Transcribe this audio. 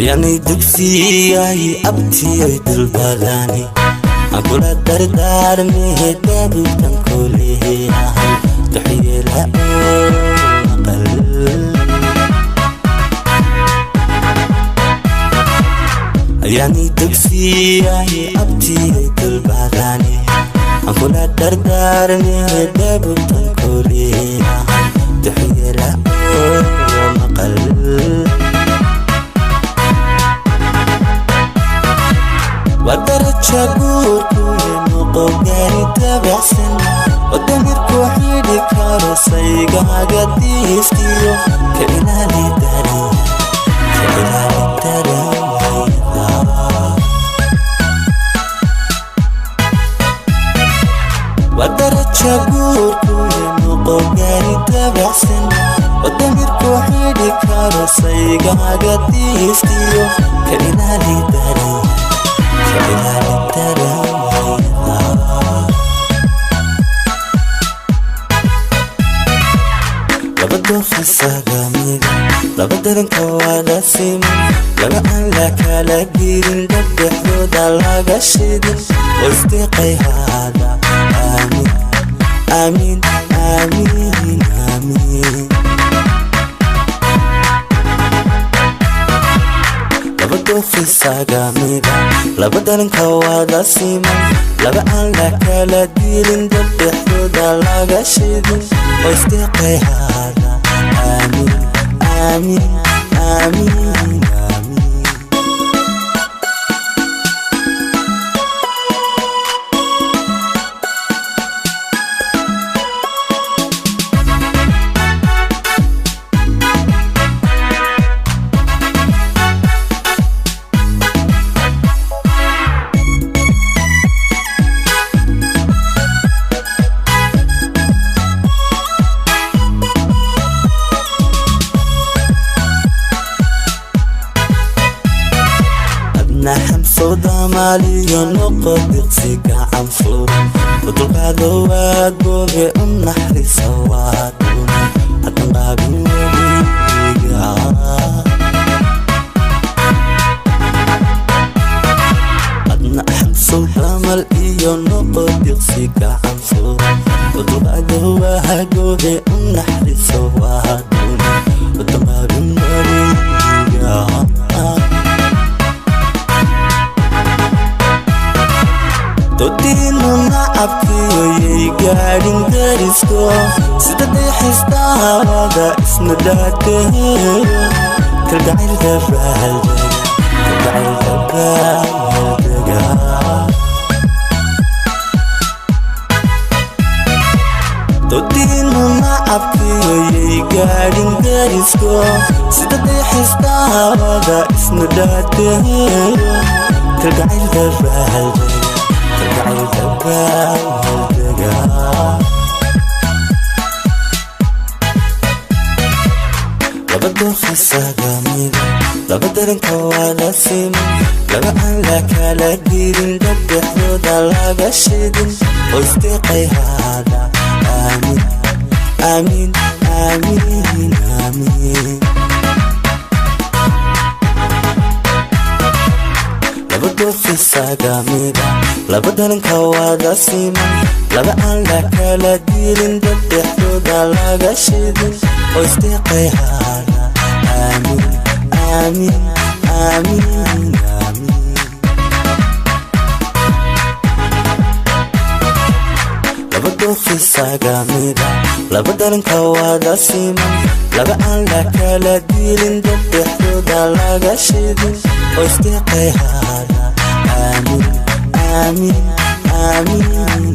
Ayaanay dugsiyay abtiyay dulbadani akula dardaarmihe daabibtan kuleeyahay duxyeela oo maqal. Ayaanay dugsiyay abtiyay dulbadani akula dardaarmihe daabibtan kuleeyahay duxyeela oo maqal. Wadaraja guurku noqo gaari dabacsan oo damirku xidhi karo saygaaga diiftiyo ka ilaali daran, ka ilaali daranwayda. Wadaraja guurku noqo gaari dabacsan oo damirku xidhi karo saygaaga diiftiyo ka ilaali daran, ka ilaali daranwayda. Laba doofisaga mida, laba daranka wada siman, laba aan la kala dirin, dad dhexdooda laga shidin oo isdeeqay haada. Aamin, aamin, aamin, aamin. Laba doofisaga mida, laba daranka wada siman, laba aan la kala dirin, dad dhexdooda laga shidin oo isdeeqay haada. Aamin, aamin, aamin, aamin. Adna xamsooda maaliyo noqo diqsi gacan furan oo dulqaado waa goobe u naxariisa waa dhuna haddan qaabin weliga. Adna xamsow damal iyo noqo diqsi gacan furan oo dulqaado waa goobe u naxariisa waa dhuna haddan qaabin weliga. Dodiinu nacabkiyo yay gaadhin darisko sida dayaxistaawada isna dhaatee kalgacayl dabaaldega, kalgacayl dabaaldega. Dodiinu nacabkiyo yay gaadhin darisko sida dayaxistaawada isna dhaatee kalgacayl dabaaldega, kalgacayl dabaaldega. Laba doofisaga mida, laba daranka wada siman, laba aan la kala dirin, dad dhexdooda laga shidin oo isdeeqay haada. Aamin, aamin, aamin, aamin. Laba doofisaga mida, laba daranka wada siman, laba aan la kala dirin, dad dhexdooda laga shidin oo isdeeqay haada. Aamin, aamin, aamin, aamin. Laba doofisaga mida, laba daranka wada siman, laba aan la kala dirin, dad dhexdooda laga shidin oo isdeeqay haada. Aamin, aamin, aamin,